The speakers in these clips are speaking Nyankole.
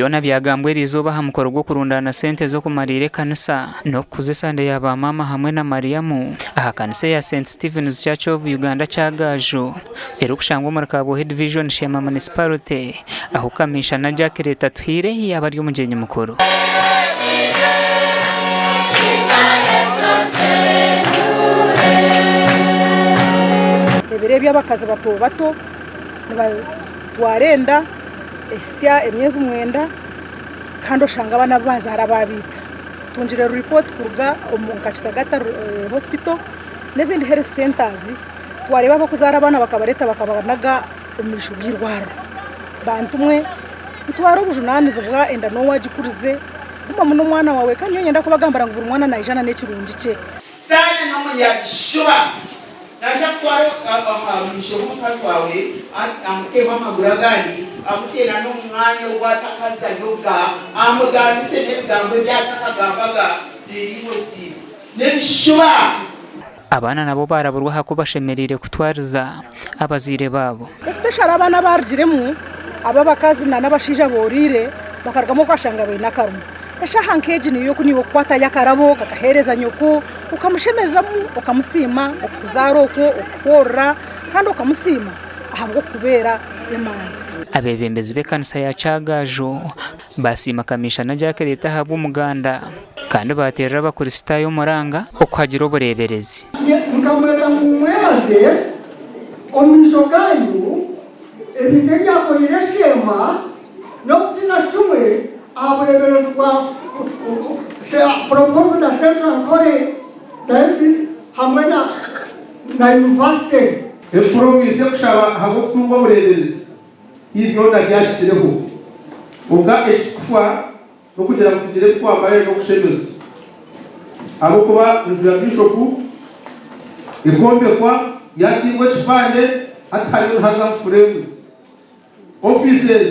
Byona byagambwa eriizooba aha mukoro gw'okurundaana sente z'okumariira ekanisa n'okukuza esande ya ba maama hamwe na Mariamu aha kanisa eya St Stephen's Church of Uganda Kyagaju erikushangwa omuri Kabwohe Division Sheema Municipality ahu Kamiishana Jacqueline Atuhaire yaaba ari omugyenyi mukuru. Ebiro ebi abakazi bato bato nibatwara enda ehitsya emyezi mwenda kandi oshanga abaana abu baazaara baabaita. Tutungire ripooti kuruga omu nka Kitagata Hospital n'ezindi health centers twareeba abarikuzaara abaana bakabareeta bakabanaga omu maisho g'eirwariro. Bantu mwe mutware obujunaanizibwa enda n'ou wagikurize gumamu n'omwana waawe kandi nyowe niinyenda kubagambira ngu buri mwana naija n'ekirungi kye. Sitaane n'omunyabishuba. Naija kutwara omu maisho g'omukazi waawe, amuteho amaguru agandi, amuteera n'omu mwanya ogu atakazayoga, amugambise n'ebigambo ebi atakagambaga, reero iwe osiime. N'ebishuba! Abaana nabo baaraburwa aha ku bashemereire kutwariza abazaire baabo. Especially abaana abarugiremu ab'abakazi na n'abashaija abooriire bakarugamu okashanga baine akarimo. Eshaaha nk'egi niyo y'oku naiwe kukwatayo akarabo kakaheereza nyoko okamushemezamu okamusiima okukuzaara okwo, okukworora kandi okamusiima ahabw'okukubeera emanzi. Abeebembezi b'ekanisa ya Kyagaju baasiima Kamiishana Jacqueline ahabw'omuganda kandi baateerera Abakristaayo omuranga okuhagira obureeberezi. Nkamweta ngu mmwebaze omu maisho gaanyu ebintu ebi yakoreire Sheema n'okukirira kimwe aha bureeberezi bwa Proposed na Central Ankole Diocese hamwe na University. Ebi kushaba ahabw'okutunga obureeberezi ti byona byahikireho. Kwonka ekitukufa n'okugira ngu tugire ebi twamara n'okushemeza. Ahabw'okuba enju ya Bishopu ekombekwa yatiirwa ekipande hati hariyo nihazamu fureemuzi. Offices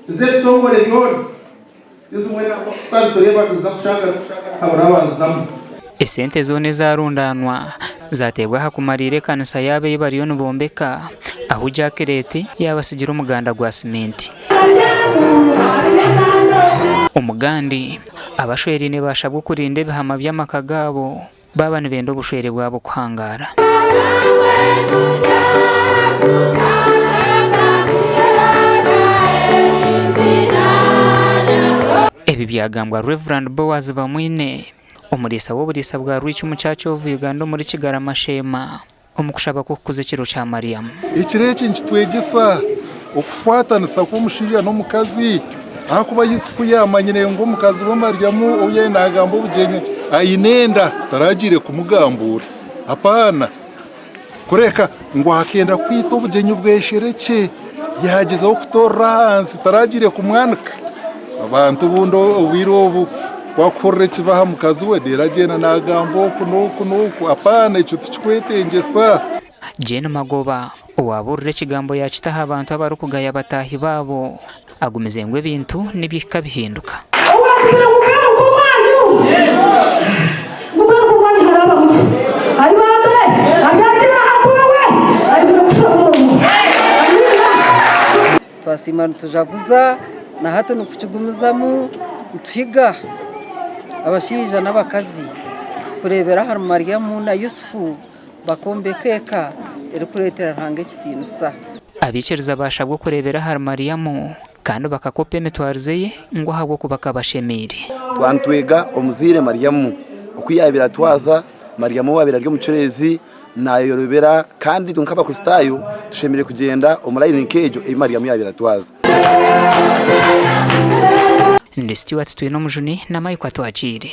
ez'ebitongore byona ezimwe nangwa tukaba nitureeba niziza kushaaga n'okushaaga nihabura abaazizamu. Esente zoona ezaarundaanwa zaateebwa aha kumariira ekanisa yaabo ei bariyo nibombeka ahu Jacqueline yaabatsigira omuganda gwa siminti. Omugandi, abashweraine baashabwa okurinda ebihama by'amaka gaabo. Baaba nibenda obushwere bwabo kuhangaara. Ebi byagambwa Rev. Boaz Bamwine, omuriisa w'oburiisa bwa Rwicumu Church of Uganda omuri Kigarama Sheema omu kushaba kw'okukuza ekiro kya Mariamu. Ekiro eki nikitwegyesa okukwatanisa kw'omushaija n'omukazi ahakuba Yesu ku yaamanyire ngu omukazi we Mariamu ou yaabaire naagamba obugyenyi aine enda, taragiire kumugambuura. Apaana! Kureka ngu akenda kwita obugyenyi bwesherekye, yaagyezaho kutoorera ahansi, taragiire kumwanika. Abantu obundi obwire obu ku arikuhurira ekibi aha mukazi we, reero agyenda naagamba oku n'oku n'oku. Apaana! Ekyo tikikwetengyesa. Jane Magoba, owaabuurira ekigambo yaakita aha bantu abarikugaya bataahi baabo, agumize ngu ebintu nibihika bihinduka. Twasiima nitujaguza na hati nikukigumizamu nituhiga abashaija n'abakazi kureebera ahari Mariamu na Yusufu. Bakombeka eka erikureetera Ruhanga ekitiinisa. Abaikiriza baashabwa okureebera ahari Mariamu kandi bakakopa emitwarize ye ngu ahabw'okuba akaba ashemeire. Twaba nitwega omuzaire Mariamu oku yaabaire atwaza, Mariamu owaabaire ari omucureezi naayorobera kandi itwe nk'Abakristaayo tushemereire kugyenda omu layini nk'egyo ei Mariamu yaabaire atwaza. Ndi Stuart Twinomujuni na Mike Atwakiire.